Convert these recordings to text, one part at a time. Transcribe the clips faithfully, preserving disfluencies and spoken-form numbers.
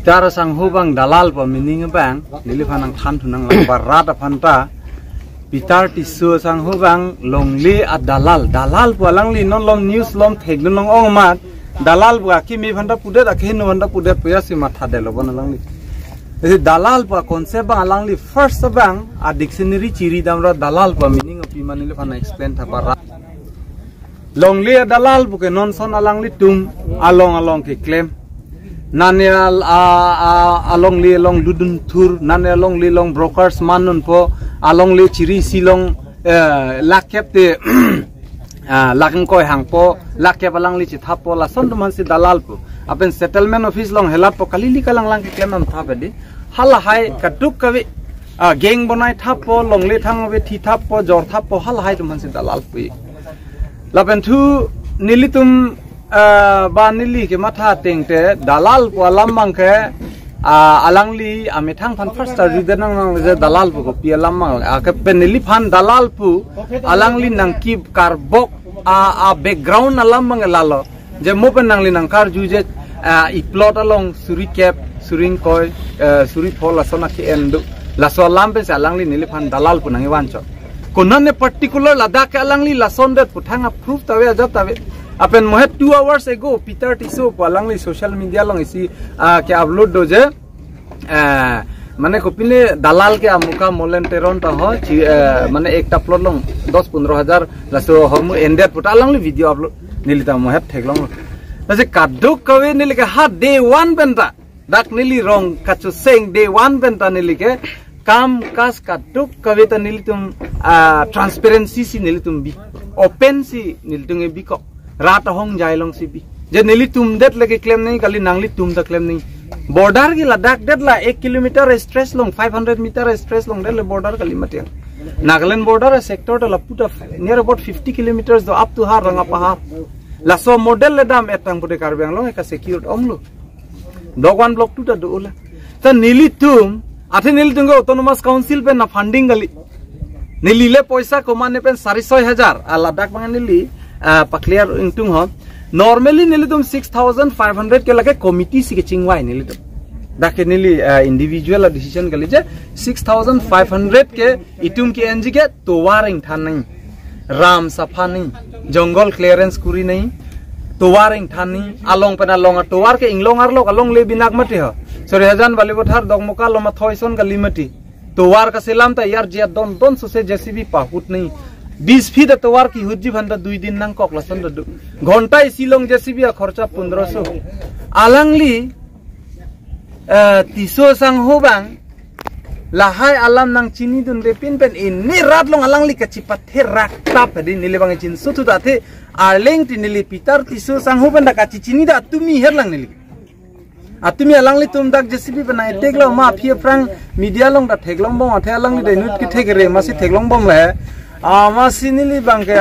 Peter asangho abang dalal pu meaning abang neliphan nangthan thu nanglang, ba rat aphan ta Peter Tisso asangho abang longle adalal. Dalal pu alangli non lom news lom thekdun long-ong amat. Dalal pu akimi aphan ta pudet, akehingno aphan ta pudet pu ya si mathadetlo bon alangli. Jadi dalal pu a-concept abang alangli first abang a-dictionary chiri damra dalal pu meaning api ma neliphan explain tha, ba rat. Longle adalal puke non son alanglitum along along keklem. Nane al-, a, a, alongle along ludun thur, nane alongle along brokers man unpo, alongle chiri isi along, eh, lakh kep te, ah, lakh ingkoi hangpo, lakh kep alangli chithappo, lason atum aphan si dalal pu. Lapen settlement office along helatpo, kali-li kalanglang keklem nangthap edi. Halahai kadokave, ah, gang bonai thappo, longle thang ave thithappo, jorthappo, halahai atum aphan si dalal pu. Lapen thu nelitum, ah, ba neli kematha ateng te dalal pu alam abangke, ah, alangli amethang aphan first arjudun nangnang je dalal pu kopi alam abang. Ake pen neliphan dalal pu alangli nangkip karbok a, a-background alam abang lalo. Je mo pen nangli nangkarju je, ah, i-plot along suri kep, suri ingkoi, eh, suri pho lason ake-en do. Laso alam pensi alangli neliphan dalal pu nangkevanchot. Konane particular ladak ke alangli lason det pu thang a-proof ta ave, ajat ta ave. Lapen mohet two hours ago Peter Tisso pu alangli social media along isi, ah, ke-upload do je, eh, mane kopine dalal ke amuka Molen Teron ta ho, chi, eh, mane ekta plot along dos pondro hajar laso ahormu endet pu ta alangli video upload, neli ta mohet theklonglo. Lasi kadokave neli ke ha day one pen ta, dak neli rong kachuseng day one pen ta neli ke kam kaj kadokave ta nelitum, ah, transparency si nelitum bi, open si nelitum ke bikok. Rat ahongjai along si bi. Je nelitum det le keklem nangji kali, nanglitum ta klem nangji. Border ke ladak det la ek kilometer stretch along, five hundred meter stretch along det le border kali mati. Nagaland border sector ta lapu ta near about fifty kilometers do up to Harangapahar. Laso model le dam-et tang pute Karbi Anglong ke secured onglo. Block one, block two ta do-o le. Ta nelitum, athe nelitum ke Autonomous Council pen nang funding kali. Neli le poisa komane pen sari soi hajar. A ladak abang neli, ah, pa-clear ingtung ho. Normally nelitum six thousand five hundred ke lake committee si kechingvai nelitum. Dak ke neli, ah, individual a-decision kali je six thousand five hundred ke itum ke-enji ke tovar ingthan nangji, ram sapha nangji, jungle clearance kuri nangji, tovar ingthan nangji, along pen along atovar ke inglong arlo alongle binak mati ho. Sorihajan, Balipathar, Dokmoka along ma thoi son kali mati. Tovar kaselam ta yar jia don don sose J C B pahut nangji. Bis feet atovar kihutji aphan ta dui din nangkok lason ta do. Ghonta isi along J C B akhorcha pondro so. Alangli, eh, Tisso asangho abang lahai alam nangchinidunde pin pen ini rat along alangli kachipathe rak tap hadi neli abang chinsuthu ta athe arleng ti neli Peter Tisso asangho pen ta kachichinida atumi herlang neli. Atumi alanglitum dak J C B pen nang-eteklo ma aphi aphrang media along ta theklongbom athe alangli ta inut kethekre masi theklongbom le. Ah, masi neli abangke,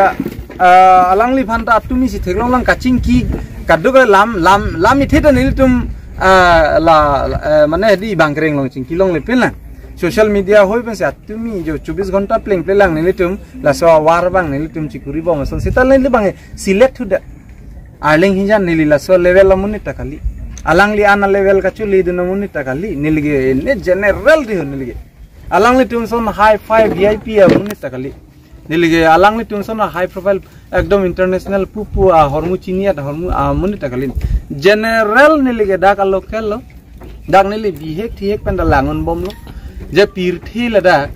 ah, alangliphan ta atumi si theklonglang kachingki kaduk lam, lam, lam ithe ta nelitum, ah, la, la, eh, mane di bangkreng along chingki longle pin lang. Social media hoi pensi atumi jo chobis ghonta plengple lang nelitum, laso avar abang nelitum chikuribom ason seta neli abang select huda. Arleng hijan neli laso level amonit ta kali. Alangli ana level kacholedun amonit ta kali. Neli ke ne general di ho neli ke. Alanglitum son high five V I P amonit ta kali. Neli ke alanglitum son high profile ekdom international pupu ahormu chini at ahormu amonit ta kali. General neli ke dak a-local lo. Dak neli bihek thihek pen ta langunbomlo. Je pirthe ladak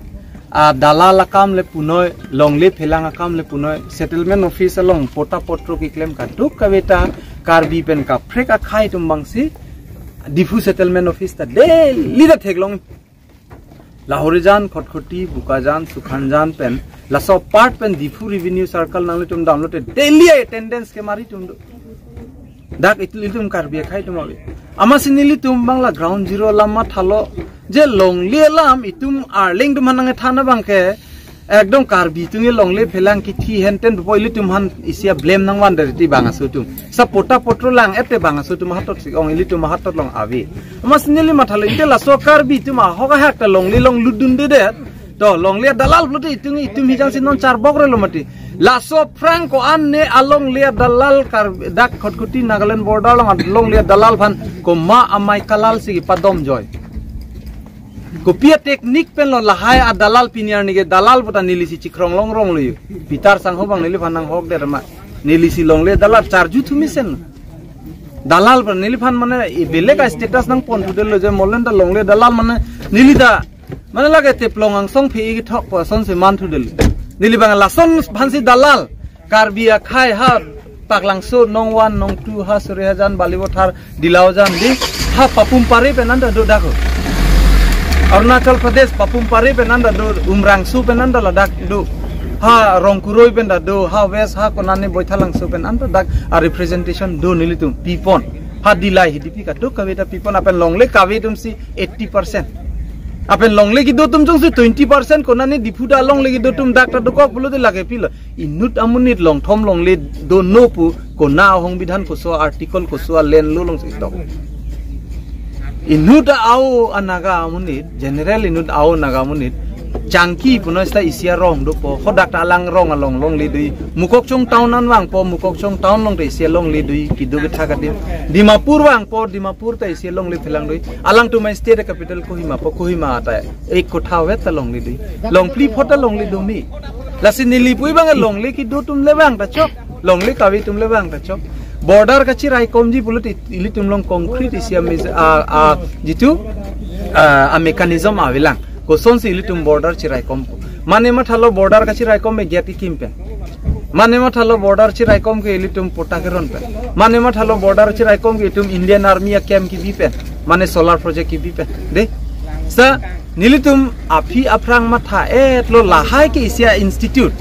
adalal akam le punoi, longle phelang akam le punoi, settlement office along pota potro keklem kadokave ta Karbi pen kaprek akhei atum abangsi Diphu settlement office ta daily ta theklong. Lahorijan, Khatkhati, Bokajan, Sukhanjan pen, laso part pen Diphu Revenue Circle nanglitum damlote daily attendance kemari atum do. Dak itum, itum Karbi akhei atum ave. Amatsi nelitum abang la ground zero alam mathalo. Je longle alam itum arleng atum aphan nangthan abangke ekdom Karbi atum ke longle phelang kithi henten po ilitum aphan isi a-blame nangvandet ti bang aso atum. Sa pota potro lang-et te bang aso atum hatot si ong, ilitum hatot along ave. Amatsi neli mathalo, inte laso Karbi atum ahok ahak ta longle along ludundedet. To, longle dalal pulote itum, itum hijang si non charbok relo mati. Laso aphrang ko-an ne alongle dalal kar dak Khatkhati Nagaland border along alongle dalal aphan komat amei kalal si padom joi. Kopi a-technique pen lo lahai adalal pini arni ke dalal puta neli si chikrong longrong lo yu. Peter Sangho abang neliphan nanghok der ma. Neli si longle dalal charju thu mesen. Dalal puta neliphan mane i belek a-status nangpon thudetlo je molen ta longle dalal mane neli ta mane lake teplong angsong phi ikithok pu ason si man thudetlo. Neli abang lason aphan si dalal. Karbi akhei ha Paklangso, Nongwan, Nongtu, ha Surihajan, Balipathar, Dilaujan di, ha Papum Pare pen anta do dak ho. Arunachal Pradesh, Papum Pare pen anta do, Umrangso pen anta ladak do. Ha Rongkuroi pen ta do, ha West, ha konane Baithalangso pen anta dak a-representation do nelitum pipon. Ha Dillai Hidipi kadokave ta pipon lapen longle kave atum si eighty percent. Lapen longle kedo atum jongsi twenty percent konane Diphu ta longle kedo atum dak ta dokok pulote lake pilo. Inut amonit longthom longle dono pu kona ahongbidhan koso article koso a-land lo along si tok. Inut a-o a-Naga amonit, general inut a-o Naga amonit, Changki puno sita isi arong dopo, hadak ta alang rong along longle do-i, Mokokchung town an vangpo, Mokokchung town along ta isi alongle do-i, kedo ketha adim. Dimapur vangpo, Dimapur ta isi alongle phelang do-i, alangtum a-state capital Kohima po, Kohima ta ek kotha vet ta longle do-i. Longphli phot ta longle do me. Lasi neli pu abang longle kedo atum le vang ta chok. Longle kave atum le vang ta chok. Border kachiraikomji pulote ilitum along concrete isi a mis-, a, a, jitu, a, a-mechanism avelang. Koson si ilitum border chiraikom. Mane mathalo border kachiraikom me gate kekim pen. Mane mathalo border chiraikom ke ilitum patta keron pen. Mane mathalo border chiraikom ke itum Indian Army a-camp kebi pen. Mane solar project kebi pen. De? Sa nelitum aphi aphrang matha-etlo lahai ke isi a-institute.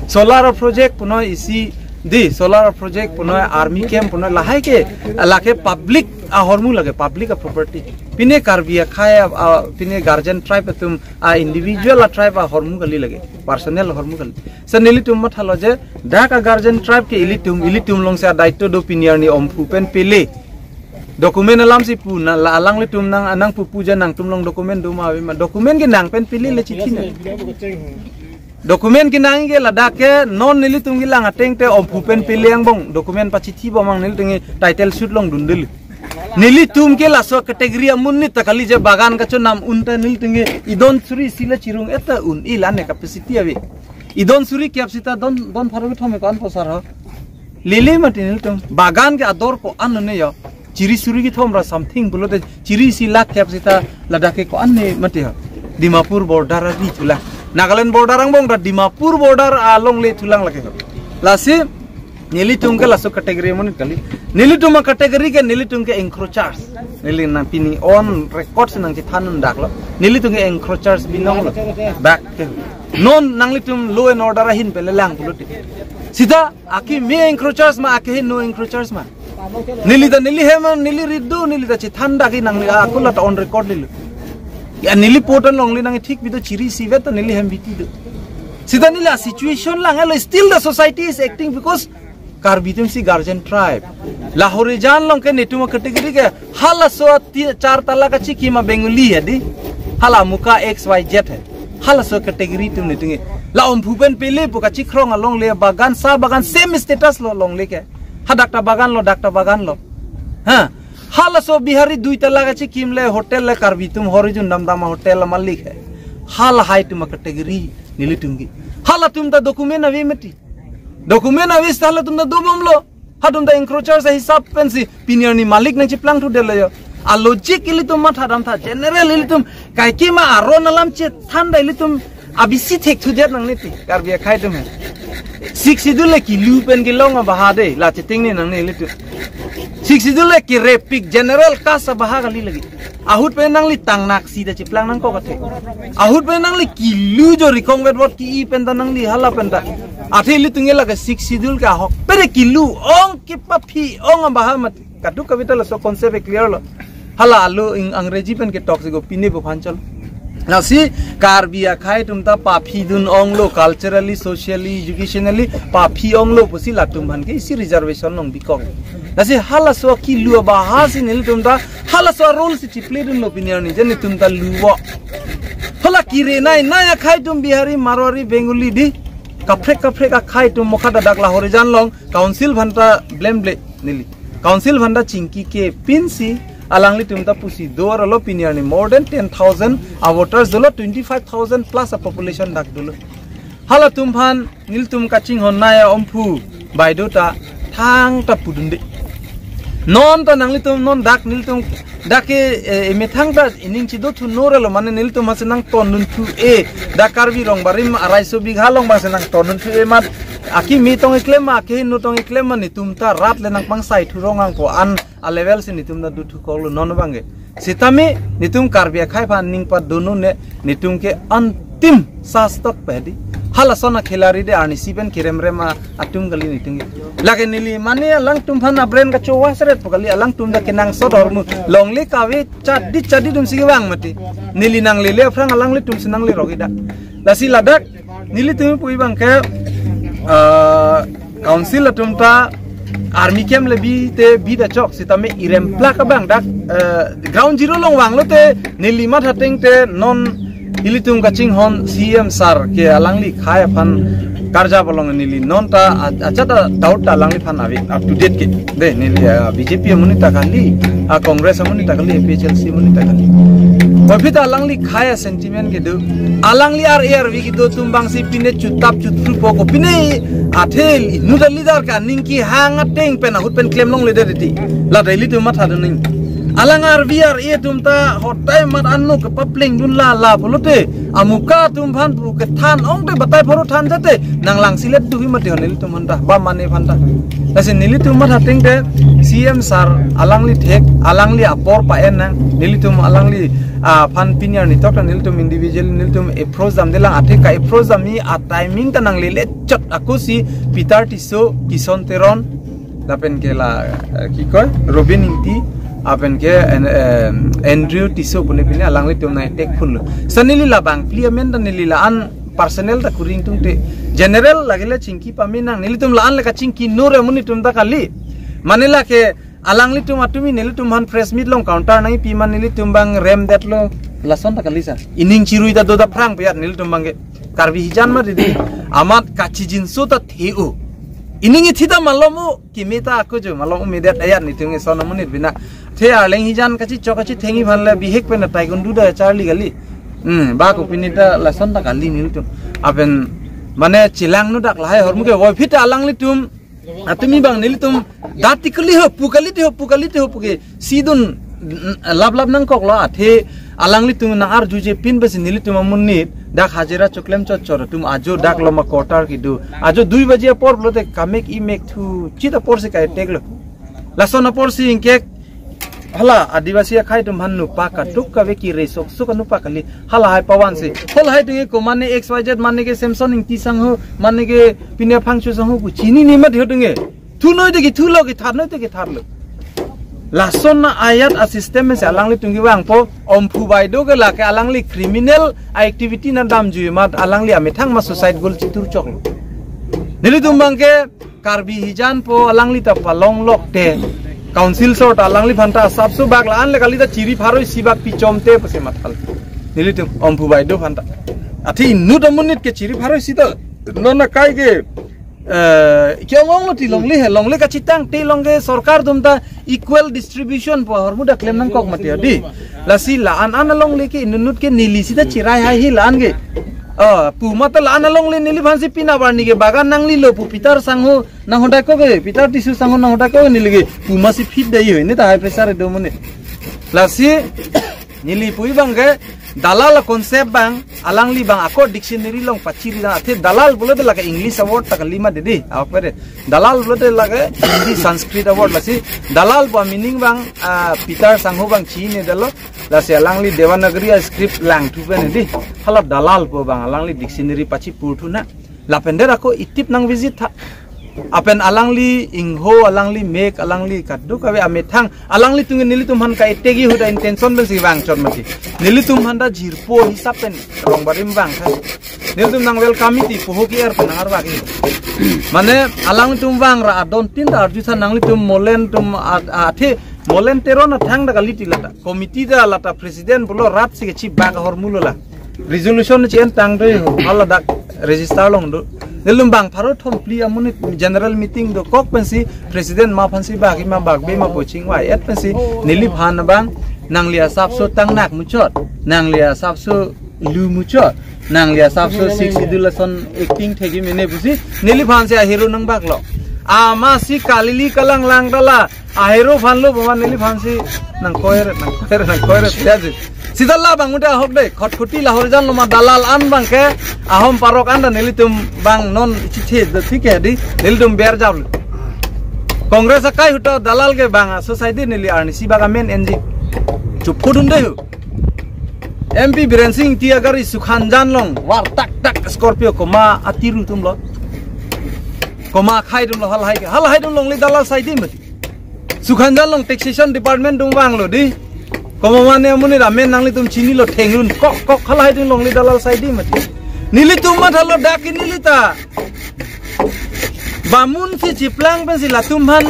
Solar project puno isi di, solar project puno army camp puno lahai ke lake public ahormu lake, public a-property. Pine Karbi akhei a, a, pine guardian tribe atum a-individual a-tribe ahormu kali lake, personal ahormu kali. Sa nelitum mathalo je dak a-guardian tribe ke ilitum, ilitum along si a-daityo do pini arni Omphu pen pele. Document alam si pu na la alanglitum nang anang pupu ja nangtum along document do ma ave ma, document ke nang pen pele le chithi na. Document ke nang ke ladak ke non nelitum kelang ateng te Omphu pen pele angbong document pachithi bomang nelitum ke title suit along dundel. Nelitum ke laso category amonit ta kali je bagan kachonam un ta nelitum ke idon suri isi le chirung-et ta un-e lane capacity ave. Idon suri kep sita don, don pharo kethom ko-an po sar ho. Lele mati nelitum. Bagan ke ador ko-an ne yo. Chiri suri kethom ra something pulote chiri isi lakh kep sita ladak ke ko-an ne mati ho. Dimapur border ari thulang. Nagaland border angbong ta Dimapur border alongle thulang lake ho. Lasi nelitum ke laso category amonit kali. Nelitum a-category ke nelitum ke encroachers. Neli nang pini on record si nangchethan un dak lo. Nelitum ke encroachers binong lo. Back ke. Non nanglitum law and order ahin pele lang pulote. Sita akimi encroachers ma, akihin no encroachers ma. Neli ta neli hem, neli ri do, neli ta chethan dak ke nang neli akula ta on record neli. Ya neli potan longle nang thik bido chiri isi vet ta neli hem biti do. Sita neli a-situation lang, elo still the society is acting because Karbi atum si guardian tribe. La Horijan along ke netum a-category ke halaso ti-, char tala kachikim a-Bengali ya di. Hala muka X Y Z hai. Halaso category atum netum ke. La Omphu pen pele pu kachikrong alongle bagan sa bagan same status lo longle ke. Hadak ta bagan lo, dak ta bagan lo. Ha. Halaso Bihari dui tala kachikim le hotel le Karbi atum Horijan damdam a-hotel a-malik hai. Halahai atum a-category nelitum ke. Halatum ta document ave mati. Document ave sita halatum ta dobom lo. Hatum ta encroachers ahisap pensi pini arni malik nangchiplang thudetlo yo. A-logic ilitum mathadam tha general ilitum kaikema aron alam chethan ta ilitum abisi thek thudet nangne ti Karbi akhei atum he. Sixth Schedule le kilu pen kelong abaha de la cheting ne nangne ilitum. Sixth Schedule le kirepik general caste abaha kali lagi. Ahut pen nangli tangnak si ta chiplang nangkok athe. Ahut pen nangli kilu jo rikong vet vot ki-i pen ta nangli hala pen ta. Athe ilitum ke lake Sixth Schedule ke ahok. Pere kilu ong kepaphi ong abaha mati. Kadokave ta laso concept ke clear lo. Hala alo ing Angreji pen ketok si go pine bo phanchol. Lasi Karbi akhei atum ta paphi dun ong lo culturally, socially, educationally paphi ong lo pusi latum aphan ke isi reservation along bikok. Lasi halaso kilu abaha si nelitum ta halaso role si chiplay dunlo pini arni je netum ta luwo. Hala kire nai nai akhai atum Bihari, Marwari, Bengali di. Kaprek kaprek akhai atum mokha dadak la Horijan along council aphanta blemble neli. Council aphanta chingki ke pinsi alanglitum ta pusi do arlo pini arni more than ten thousand a voters dolo, twenty five thousand plus a population dak dolo. Halatum aphan nelitum kachinghon nai a Omphu Baideo ta thangta pudunde. Non ta nanglitum non dak nelitum dak ke, eh, emethang ta ining chido thu nor lo mane nelitum aphan si nangtondun thu e, dak Karbi Rongbarim arai so bigha along abang si nangtondun thu e mat. Akimi tong keklem ma, akehingno tong keklem ma, netum ta rat le nangpangsai thu rong angpo an a level si netum ta duthu koklo non abangke. Sitame netum Karbi akhai aphan ning padunnon ne, netum ke antim sas tok pedi. Halason a khilari de arnisi pen kiremrem a atum kali netum ke. Lake neli mane alangtum aphan a brain kachowa seret po kali, alangtum dak kenangsot ahormu longle kave chadi chadi atum si kevang mati. Neli nanglele aphrang alanglitum si nangle rogi dak. Lasi ladak nelitum pu abangke, ah, council atum ta army camp le bi te bi da chok sitame irem plak abang dak, eh, ground zero along vanglo te neli matha ateng te non ilitum kachinghon C M sir ke alangli khei aphan karjap along neli non ta a- ajat a doubt ta alangliphan ave up to date ke. De neli, ah, B J P amonit ta kali, ah, Congress amonit ta kali, A P H L C amonit ta kali. Puvoiphit alangli khei a sentiment kedo. Alangli ar er vi kedo atum abang si pine chutap chutphru po ko pine athel inut a leader ka ning kehang ateng pen ahut pen klem longledet ti. La daily atum matha dunning. Alang ar vi ar e atum ta hotai mat anno kepaplengdun la la pulote amuka atum aphan pu kethan ong te batai pharo than jate nanglang silet duhi mati ho nelitum aphanta ba mane aphanta. Lasi nelitum matha ateng te C M sir alangli thek, alangli apor pa-en nang, nelitum alangli, ah, aphan pini arni tok ta nelitum individual nelitum approach damdelang, athe ka-approach damji a timing ta nanglele chot, ako si Peter Tisso, Kison Teron, lapen ke la, eh, ki koi, Robin Ingti, lapen ke An- em, Andrew Tisso pune pine alanglitum nang-attack phunlo. Sa neli labang phli amen ta neli la-an personal ta kuring tung te. General lake le chingki pame nang, nelitum la-an le kachingki nor amonit atum ta kali. Mane lake alanglitum atumi nelitum aphan press meet along counter nangpi ma nelitum abang remdetlo, lason ta kali sa. Ining chirui ta do ta phrang piyat nelitum abangke. Karbi hijan ma didi. Amat kachijinso ta the-o. Ining ithi ta malom-o, kimi ta ako jo malom-o medet ayat netum eson amonit bina. The arleng hijan kachichok kachithengji aphan le bihek pen atai kundu da charli kali. Hmm, ba ko pini ta lason ta kali nelitum. Lapen mane chelangno dak lahai ahormu ke puvoiphit alanglitum atumi abang nelitum dati kali ho, pu kali ti ho, pu kali ti ho pu ke sidun, mm, lap lap nangkoklo, athe alanglitum nang-arjuje pin basi nelitum amonit dak hajira choklem chot chot atum ajo dak loma quarter kedo. Ajo dui baji apor pulote kamek imek thu chit apor si ka-attack lo. Lason apor si ingkek hala Adivasi akhai atum aphan nupa kaduk kave kire sok sok nupa kali. Hala hai pavan si. Hala hai atum ke ko mane X Y Z mane ke Samson Ingti sangho, mane ke pine Phangcho sangho pu chinine mati ho atum ke. Thunoi te kethulo, ketharnoi te ketharlo. Lason na ayat a system si alanglitum kevangpo, Omphu Baideo ke lake alangli criminal activity nangdamjui mat alangli amethang ma suicide goal chitur choklo. Nelitum abangke Karbi hijan po alangli ta palong lok te. Council sor ta alangliphanta asapso bak la-an le kali ta chiri pharo isi bak pichom te pusi mathal. Nelitum Omphu Baideo aphanta. Athe inut amonit ke chiri pharo isi ta. Non akai ke, eh, ke-ong-onglo ti longle he, longle kachitang te longle sorkar atum ta equal distribution po ahormu dak klem nangkok mati di. Lasi la-an an alongle ke inut ke neli sita chirai hai hi la-an ke. Ah, pu mata la-an alongle neliphan si pina bar ni ke bagan nanglilo pu Peter sangho nanghodai ko ke, Peter Tisso sangho nanghodai ko neli ke pu ma si phit dai ho, ne ta high pressure do mane. Lasi neli pu abangke dalal concept abang, alangli abang ako dictionary along pachiri dan athe dalal pulote lake English a word ta kali ma didi, apa de? Dalal pulote lake Hindi Sanskrit a word lasi. Dalal pu meaning abang, ah, Peter sangho abang chinine detlo. Lasi alangli Devanagari a script langthu pen di. Hala dalal pu abang alangli dictionary pachipurthu na. Lapen der ako itip nang visit tha. Lapen alangli ingho, alangli mek, alangli kaduk kave amethang, alanglitum nelitum aphan ka-attack-ji ahut a intention pensi vang chot mati. Nelitum aphanta jirpo hisap pen Rongbarim vang tha. Nelitum nang welcome-ji ti poho ke-er pen nang arvak-ji. Mane alanglitum vangra adon tin ta arjutha nanglitum Molen atum a- a- athe Molen Teron athang ta kali ti lata. Committee ta lata president pulo rat si kechibak ahormu lo la. Resolution chi-en tang do ho, haladak register along do. Nelitum bang pharo thom phli amonit general meeting dokok pensi president ma aphansi bagi ma bagbe ma poching wai et pensi neliphan abang nangli asapso tangnak muchot, nangli asapso lu muchot, nangli asapso Sixth Schedule ason acting thekji mene pusi neliphansi ahero nangbaklo. Amatsi kalili kalang lang dala ahero aphanlo boman neliphansi nangkoir nangkoir nangkoir ya ji. Sita labang udah ahok dei, Khatkhati Lahorijan loma dalal an abangke ahom parok anta nelitum bang non ichithe do thik ya di, nelitum berjap. Congress akai ahut ta dalal ke bang a society neli arnisi bak amen enji. Chuphudun dei ho. M P Biren Singh Ingti agari Sukhanjan along war tak tak Scorpio, komat atiru atumlo, komat akhai atumlo, halahai ke, halahai atum longle dalal sai di mati. Sukhanjan along taxation department atum vanglo di. Komat mane amonit amen nanglitum chinilo, thengrun kok kok, halahai atum longle dalal sai di mati. Nelitum mathalo dak ke neli ta bamun si chiplang pensi latum aphan,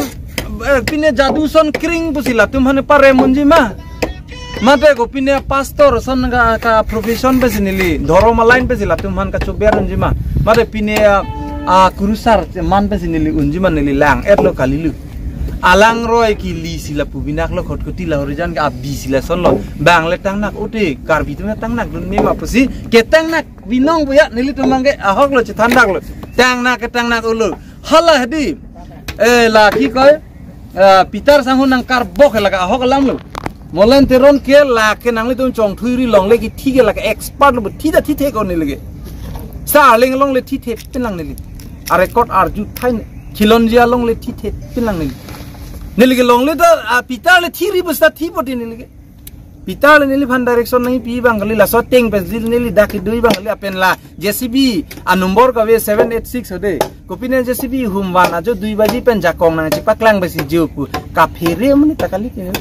eh, pine jadu ason kring pusi latum aphan parem unji ma. Mate kopine pastor ason ka, ka profession pensi neli, dhorom a-line pensi latum aphan kachober unji ma. Mate pine a, a kurusar man pensi neli unji ma, neli lang-etlo kalilu. Alangroi kili si lapu binaklo, Khatkhati Lahorijan ke abi si lasonlo. Bang le tangnak, ote Karbi atum le tangnak dun mema pusi ketangnak binong puya, nelitum abangke ahoklo, chethandaklo. Tangnak ketangnak ulo. Hala hedi. Eh, la ki koi? Eh, Peter Sangho nangkarbok ke lake ahok alamlo. Molen Teron ke lake nanglitum chongthui ri longle kithi ke lake expert lo, thida thithe ko neli ke. Sa Arleng longle thithe pinlang neli. A record arju thai ne. Khilonjia longle thithe pinlang neli. Neli ke longle ta, ah, Peter le thiri bosta thi poti neli ke. Peter le neliphan direction nangpi abang kali, laso ateng pensi neli dak kedui abang kali, lapen la J C B a number kave seven eight six hode. Kopine J C B humvan ajo dui baji pen jakong nangchipaklang pensi jo pu kaphere amonit ta kali kini.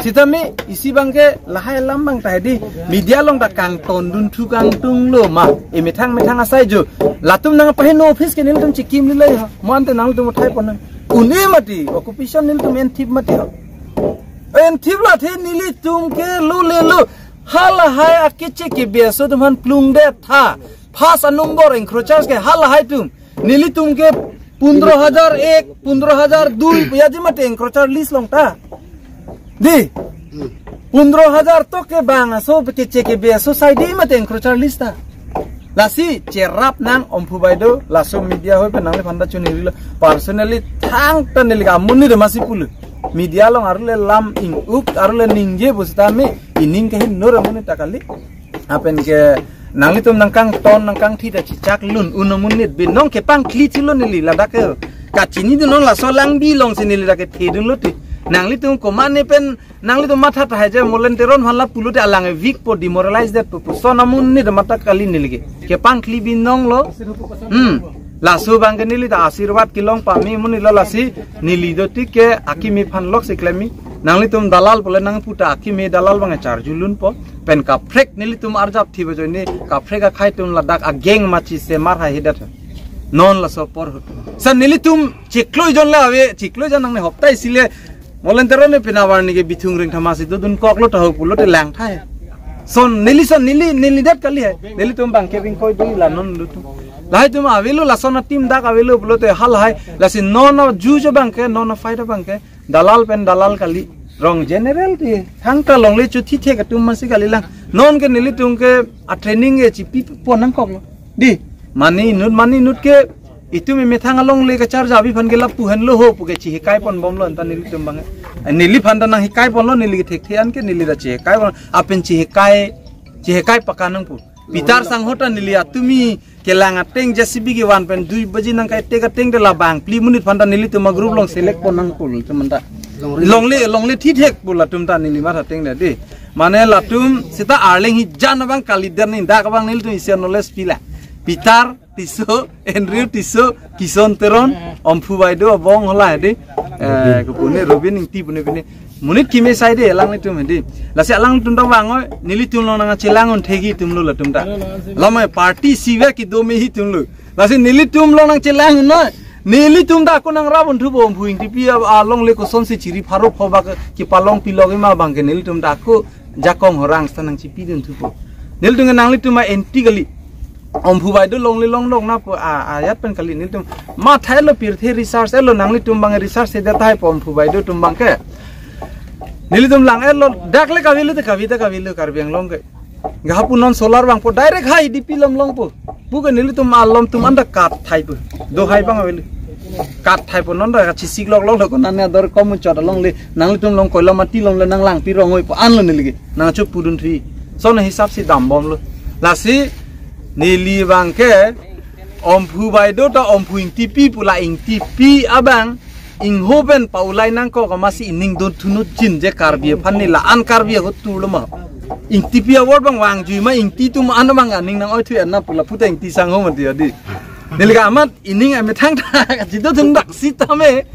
Sitame isi abangke lahai alam abang ta hedi, media along ta kangton dunthu kangtunglo ma, emethang methang asai jo. Latum nangpaheno office ke nelitum chikimlilai ho. Mo ante nangtum uthai pon nang. Une mati, occupation nelitum enthip mati ho. Enthip la the nelitum ke lo le lo. Halahai akeche kebe aso atum aphan plungdet tha. First a number encroachers ke halahai atum. Nelitum ke pundro hajar ek, pundro hajar dui, puya ji mate encroacher list along ta. Di. Pundro hajar tok ke bang aso keche kebe aso sai di mate encroacher list ta. Lasi cherap nang Omphu Baideo, laso media hoi pen nangliphan ta chunirilo. Personally thangta neli ke amonit amatsi pulo. Media along arule lam ing-uk, arule ningje pusitame ining kehin nur amonit ta kali. Lapen ke nanglitum nangkangton nangkangthi ta chichak lun un amonit binong kepangthli thilo neli ladak ke. Kachinidun non laso alangbi alongsi neli dak kethe dunlo ti. Nanglitum komat ne pen nanglitum matha tahai je Molen Teron aphan la pulote alang evikpo, demoralize detpo puson amonit ta matha kali neli ke. Kepangthli binonglo. Hmm. Laso abangke neli ta asirbat kelong pame amonitlo, lasi neli do tik ke akimi aphan loksi klem-i. Nanglitum dalal pule nangpu ta akimi dalal abang charju lunpo. Pen kaprek nelitum arjap thi bajo ne kaprek akhai atum ladak ageng machi semar haihedet. Non laso apor ahut. Sa nelitum chiklo jon le ave, chiklo jon nangne hopta isi le Molen Teron ne pinavar ne ke Bithung Rengthama si dodun koklo ta ho pulote lang thai. Son neli son neli neli det kali hai. Nelitum abangke ring koi dui la non dutu. Lahai atum avelo, lason a-team dak avelo pulote halahai. Lasi non a-juju abangke, non a-fight abangke dalal pen dalal kali. Rong general ti thangta longle chuthi thek atum amatsi kalilang. Non ke nelitum ke a-training ke chipi pon nangkoklo. Di, mane inut mane inut ke itum emethang alongle kacharjabi aphan ke lapu henlo ho pu ke chihekai ponbomlo anta nelitum abang. Eh, neliphan ta nanghekai ponlo, neli ke thekthe an ke neli ta chihekai pon, lapen chihekai, chihekai paka nangpo. Peter Sangho ta neli atumi kelang ateng J C B kevan pen dui baji nangkai tek ateng de labang phli monit aphan ta nelitum a-group along select pon nangpo latum anta. Longle, longle thithek pu latum ta neli matha ateng de di. Mane latum sita Arleng hijan abang kalidet ni dak abang nelitum isi a-knowledge pila. Peter Tisso, Andrew Tisso, Kison Teron, Omphu Baideo abong hala di. Eh, kopune Robin Ingti pune pune. Monit kimi sai de alanglitum di. Lasi alanglitum ta vang oi, nelitum along nangchelang un thegi atumlo latum ta. Lamai party siva kedo mehi atumlo. Lasi nelitum along nangchelang noi. Nelitum ta ako nangrap un thupo, Omphu Ingtipi a, alongle kosonsi chiri pharo pho bak kepalong pilok ima abangke nelitum ta ako jakong horang sta nangchipi dun thupo. Nelitum ke nanglitum a anti kali. Omphu Baideo longle longdok na pu a, ayat pen kali nelitum. Matha-etlo pirthe research-etlo nanglitum abang research sedet tahai pu Omphu Baideo atum abang ke. Nelitum lang-etlo dak le kavelo te kavi ta kavelo Karbi Anglong ke. Gahapu non solar vangpo direct hai D P lom longpo. Pu ke nelitum alom atum anta kat thai pu. Do hai abang avelo. Kat thai pu non da kachisik lok lok lo ko nane ador kom chot along le nanglitum long koila mati long le nang langpi rong oi pu anlo neli ke. Nang cho pudun thi. Son hisap si dambomlo. Lasi neli abang ke Omphu Baideo ta Omphu Ingtipi pu la Ingtipi abang ingho pen paulai nangkok amatsi ining don thunut jin je Karbi aphan ne la-an Karbi ahut turlo ma. Ingtipi award abang vangjui ma Ingti atum an abang aning nang-oi thu-en na pu la puta Ingti sangho mati adi. Neli ke amat ining amethang ta kachido thung dak sitame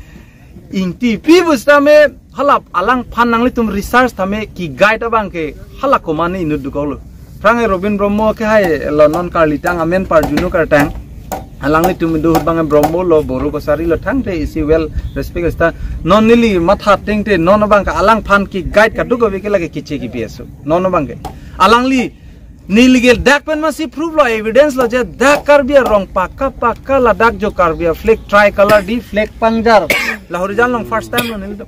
Ingtipi pu sitame hala alangphan nanglitum research tame ke-guide abang ke hala komatne inut dokoklo. Phrang e Robin Brahma ke hai lo non karlitang amen parjuno kartang. Alanglitum do ahut abang Brahma lo Boro Kachari lo thangte isi well respect sta. Non neli matha ateng te non abang ke alangphan ke-guide kadokave ke lake keche kepi aso. Non abang ke. Alangli neli ke dak pen amatsi proof lo evidence lo je dak Karbi arong pakka pakka ladak jo Karbi a-flag tricolor di flag pangjar. La Horijan along first time lo neli do.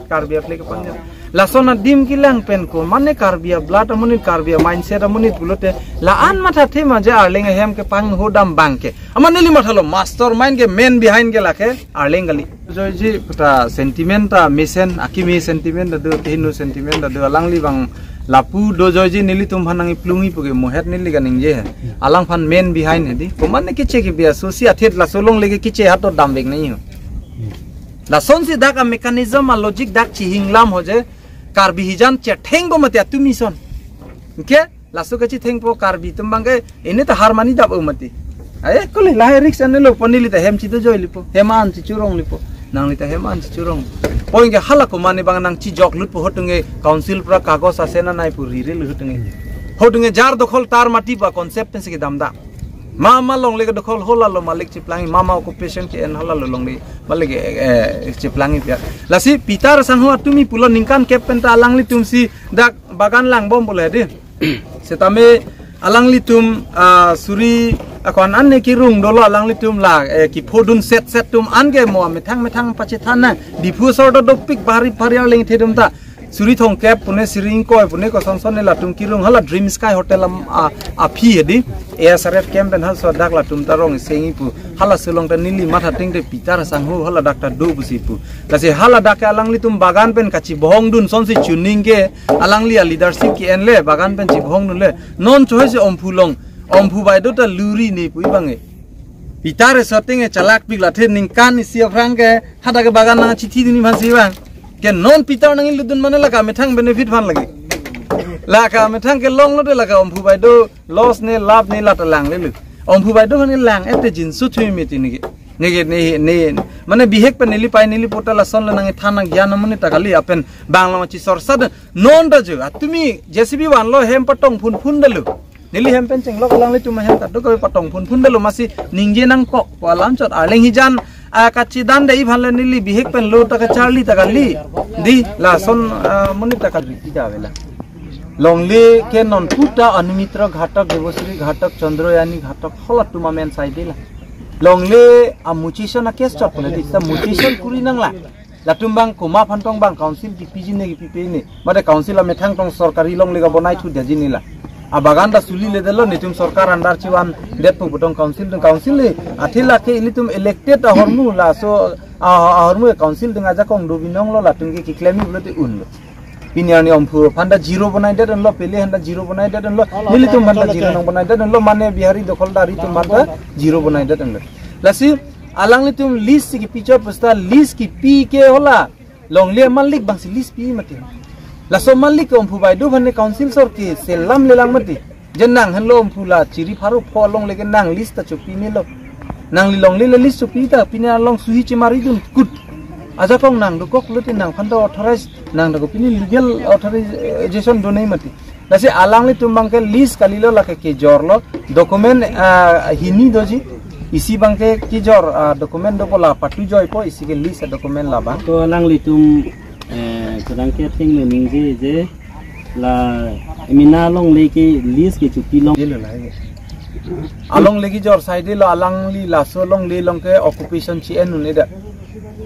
Karbi a-flag pangjar. Lason adim kelang pen komatne Karbi a-blood amonit Karbi a-mindset amonit pulote la-an mathathe ma je Arleng ahem kepanghodam abang ke. Amat neli mathalo mastermind ke main behind ke lake Arleng kali. Joiji puta sentiment ta mesen akimi sentiment ta do kehingno sentiment ta do alangli abang lapu do joiji nelitum aphan nangplungji pu ke mohet neli kaningje he. Alangphan main behind he di. Komatne keche kepi aso si athe laso longle ke keche hat to damvek nangji ho. Lasonsi dak a-mechanism a-logic dak chihinglam ho je Karbi hijan chethengpo mati atum ison. Ke laso kachithengpo Karbi atum abang ke ini ta harmani dap mati. Aye kuli lahai risk ane lo pu neli ta hem chido joi lipo. Hem an chichurong lipo. Nangli ta hem an chichurong. Point ke hala komatne abang nang chijok lutpo hotunge council pura kagos asen anai pu riri lu hotunge. Hotunge jar dokhol tar mati ba concept pensi kedam da. Mama longle ke dokhol hala lo malik chiplangji mama occupation ke-en hala lo longle malik eh, eh, chiplangji pia. Lasi Peter sangho atumi pulo ningkan kep pen ta alanglitumsi dak bagan langbom pulo di. Setame alanglitum ah, suri akon anne kirung dolo alanglitum la eh, kiphodun set set atum an ke mo methang methang pachethana Diphu asor ta dopik bhari bhari Arleng the atum ta suri thomkep pune suri ingkoi pune koson son ne latum kirung hala Dream Sky Hotel am a, aphi he di A S R F camp pen hal so dak latum ta rong sengji pu hala sulong ta neli matha ateng te Peter sangho hala dak ta do pusi pu. Lasi hala dak ke alanglitum bagan pen kachibohong dun sonsi chuning ke alangli a-leadership ke-en le bagan pen chibohong dun le non chohoi si Omphu along Omphu Baideo ta luri ne pu abang e. Peter e shooting e chalak pik la the ningkan isi aphrang ke hadak ke bagan nangchithi dunji aphansi abang. Ke non Peter nanglut dun mane lake methang benefit aphan lake. Lake methang ke longlo de lake Omphu Baideo loss ne lab ne la ta langle lu. Omphu Baideo aphan ke lang-et te jinso thui miti neke. Neke ne ne mane bihek pen neli pai neli pota lason le nangthan nang gyan amonit ta kali apen bang long chi sorsa de non ta jo atumi J C B vanlo hem patong phun phun de lu. Neli hem pen chenglok alanglitum hem kadokave patong phun phun de lu amatsi ningje nangkok pu alam chot Arleng hijan a kachidan de-ji aphan le neli bihek pen lo ta kacharli ta kali di lason ah, monit ta kali ti da vela. Longle ke non puta Anumitra Ghatak, Devasri Ghatak, Chandrayani Ghatak halatum amen sai de la. Longle a mutation a case chot pula di ta mutation kuri nang la. Latum abang komat aphan tong abang council kipiji ne kipipe ne. Mate council amethang tong sorkari longle ka bonai thu daji ne la. Abagan ta suli le delo netum sorkar andar chivan det pu putong council tung council le. Athe lake ilitum elected ahormu laso ah, ahormu council tung ajakong do binong lo latum ke kiklem ni pulote un lo. Pini arni Omphu aphan ta zero bonai det lo pele aphan ta zero bonai det lo. Nelitum aphan ta zero nang bonai det lo mane Bihari dokhol dari atum aphan ta zero bonai det lo. Lasi alanglitum list si kipi chot pusta list kipi ke hala. Longle malik abang si list pi mati. Laso malik ke Omphu Baideo aphan ne council sor ke selam lelang mati. Je nang henlo Omphu la chiri pharo pho longle ke nang list ta chopi melo. Nangli longle le list chopi ta pini along suhi chemari dun kut. Ajakong nang dokok lote nangphan ta authorize nang doko pini legal authorization do nai mati. Lasi alanglitum abang ke list kalilo lake kejor lo document ah, hini doji isi abang ke kejor ah, document dopo la patu joipo isi ke list document la abang. To alanglitum eh, kadang ke thing le ningje je La emena alongle ke lease ke chupilong. Alongle kejor saidelo, alangli laso alongle along ke occupation chi-en un-edet.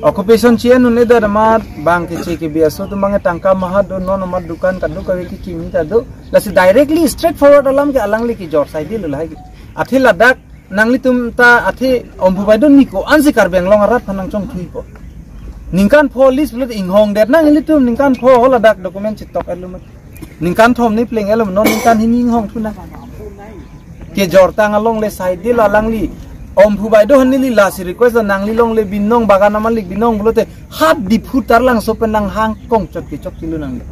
Occupation chi-en un-edet amat bang keche kebi aso atum abang tangka maha do, non amat dukan kadokave kekimi ta do. Lasi directly straight forward alam ke alangli kejor saidelo lahai ke. Athe ladak nanglitum ta athe Omphu Baideo ni ko-ansi Karbi Anglong arat aphan nangchongthuipo. Ningkan pho lease pulote inghongdet nang ilitum, ningkan pho ho ladak document chitok-etlo mat. Ningkan thom ni pleng-etlo, non ningkan hini inghongthu nang. Kejor tang alongle saidelo alangli. Omphu Baideo aphan neli lasi request, nangli longle binong, bagan amalik binong pulote hat Diphu Taralangso pen nanghang kongchot kechok kilo nangli.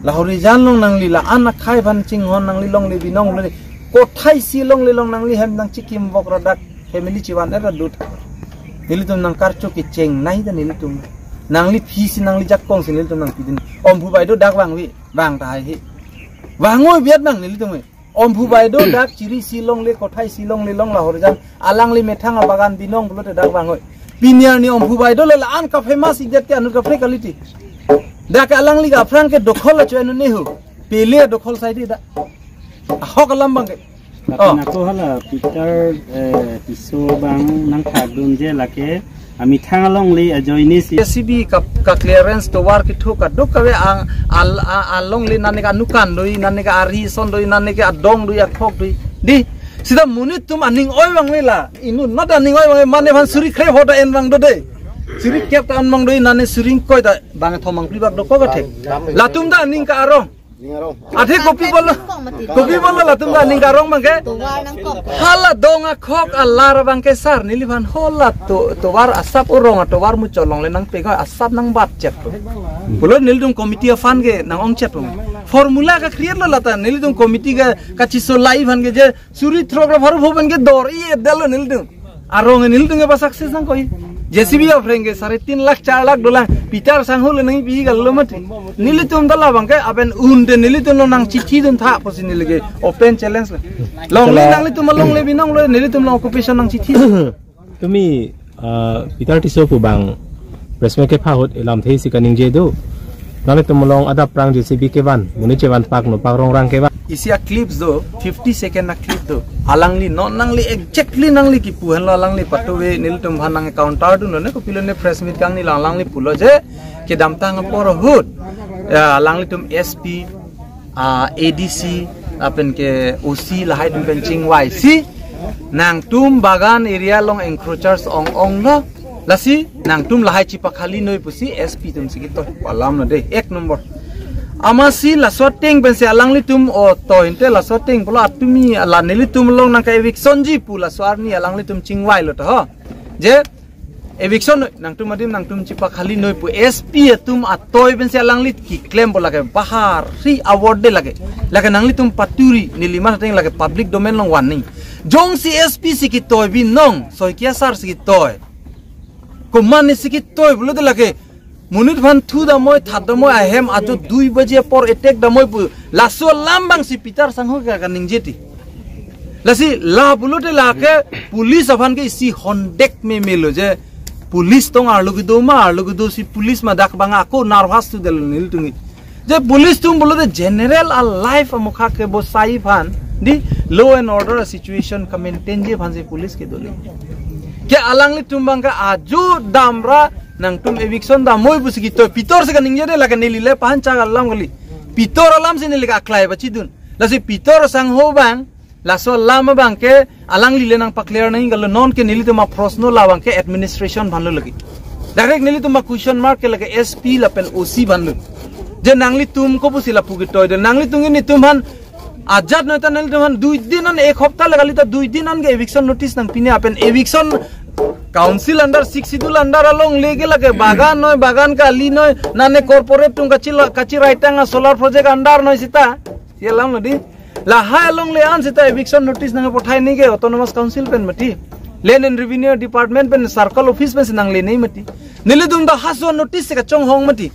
Lahorijan along nangli la-an akhai aphan chinghon nangli longle binong pulote kothai isi longle along nangli hem nangchikim vok ra dak family chivan-et ra dut. Nelitum nangkarcho kecheng nai ta nelitum. Nangli phisi nangli jakongsi nelitum nangpidun. Omphu Baideo dak vangve, vang tahai he. Vangoi biat nang nelitum he. Omphu Baideo dak chiri isi longle, kothai isi longle along lahorijan alangli methang abagan binong pulote dak vangoi. Pini arni Omphu Baideo le la-an kafamous idet ke anut kaprek kalite. Dak alangli ke aphrang ke dokhol acho anu nehu. Pele dokhol saide dak. Ahok alam abang ke. Lapen Oh. ako hala Peter, eh, Tisso abang nangthakdun je lake amethang alongle ajoine si. J C B ka, ka clearance tovar kethu kadokave ang al, a, alongle nane ke anukan doi, nane ke ari son doi, nane ke adong doi, akhok doi. Di, sita monit atum aning oi vangve la. Inut not aning oi vangve, mane aphan suri kre pho ta en vang do de. Suri kep ta en vang doi, nane suri ingkoi ta bang thom bang phli bak dokok athe. Latum ta aning ke-arong. Athe kopi bolo, kopi bolo latum ta aning ke-arong abang ke. Tovar nangkok. Hala dong akhok alar abang ke sar, neliphan hala to, tovar asap arong, atovar muchot alongle nangpek asap nangbatchet. Pulo nelitum committee aphan ke nang-ongchet. Formula ke-create lo lata, nelitum committee ke kachisolai aphan ke je suri throk ra pharo pho pen ke dor-i-etdetlo nelitum. Arong nelitum ke ba success nangkok. J C B aphrang ke sare tin lakh char lakh dolang. Peter Sangho le nangpi kalo mati. Nelitum ta labang ke aben un de nelitum along nangchithidun tha pusi neli ke open challenge lo. Longle Chala- nanglitum alongle binong lo, nelitum along occupation nangchithi. Tumi, ah, Peter Tisso pu abang press meet kepha ahut elamthe isi kaningje do. Nanglitum along adap aphrang J C B kevan, monit chevan pak no pak rongrang kevan. Isi a-clips do, fifty second a-clip do. Alangli non nangli exactly nangli kipu henlo, alangli patuve nelitum aphan nang-counter dunlo ne, kopilo ne press meet kangni along alangli pulo je kedamtang apor ahut, ya, alanglitum S P, ah, A D C, lapen ke O C lahai atum pen chingvaisi nangtum bagan area along encroachers ong-onglo. Lasi nangtum lahai chipakhali noi pusi S P atumsi ketoi. Alam lo de, ek number. Amatsi laso ateng pensi alanglitum o toi inte laso ateng pulo atumi la nelitum along nangke-eviction ji pu laso arni alanglitum chingvailo ta ho. Je eviction noi, nangtum adim nangtum chipakhali noi pu S P atum atoi pensi alangli keklem po lake bahar ri award de lake. Lake nanglitum paturi neli matha ateng lake public domain along warning. Jongsi S P si ketoi binong, Saikia sar si ketoi. Komatne si ketoi pulote lake monit aphan thu damnoi, that damnoi, ahem ajo dui baji apor attack damnoi pu. Laso alam abangsi Peter Sangho ke kaningje ti. Lasi la pulote lake police aphan ke isi hondek memelo je police tong arlo kedo ma, arlo kedo si police ma dak abang ako nervous tu del nelitum. Je police atum pulote general a-life amokha kebosai aphan di law and order situation ka-maintain ji aphansi police kedo le. Ke alanglitum abang ke ajo damra nangtum eviction damnoi pusi ketoi. Peter si kaningje de lake neli le pahan chak alam kali. Peter alamsi neli ke aklai pachidun. Lasi Peter Sangho abang, laso alam abang ke alangli le nangpa-clear nang kalo non ke nelitum aprosno labang ke administration aphanlo lake. Direct nelitum a-question mark ke lake S P lapen O C aphanlo. Je nanglitum kopusi lapu ketoi de nanglitum nelitum aphan ajat noi ta nelitum aphan dui din an ek hopta le kali ta dui din an ke eviction notice nangpine lapen eviction council under six schedule under alongle ke lake bagan noi, bagan kali noi, nane corporate atum kachila, kachiraitang a-solar project under noi sita. Si alam lo di. Lahai alongle an sita eviction notice nangpathai neke autonomous council pen mati. Land and Revenue Department pen circle office pensi nangle nai mati. Nelitum ta haso notice si kachonghong mati.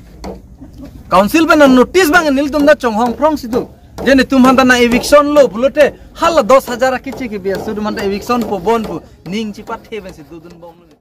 Council pen notice abang nelitum ta chonghong phrongsi do. Je netum aphan ta nang-eviction lo pulote hala dos hajar akeche kebi aso atum aphan ta eviction po bon pu. Ning chipathe pensi dodun bom lo.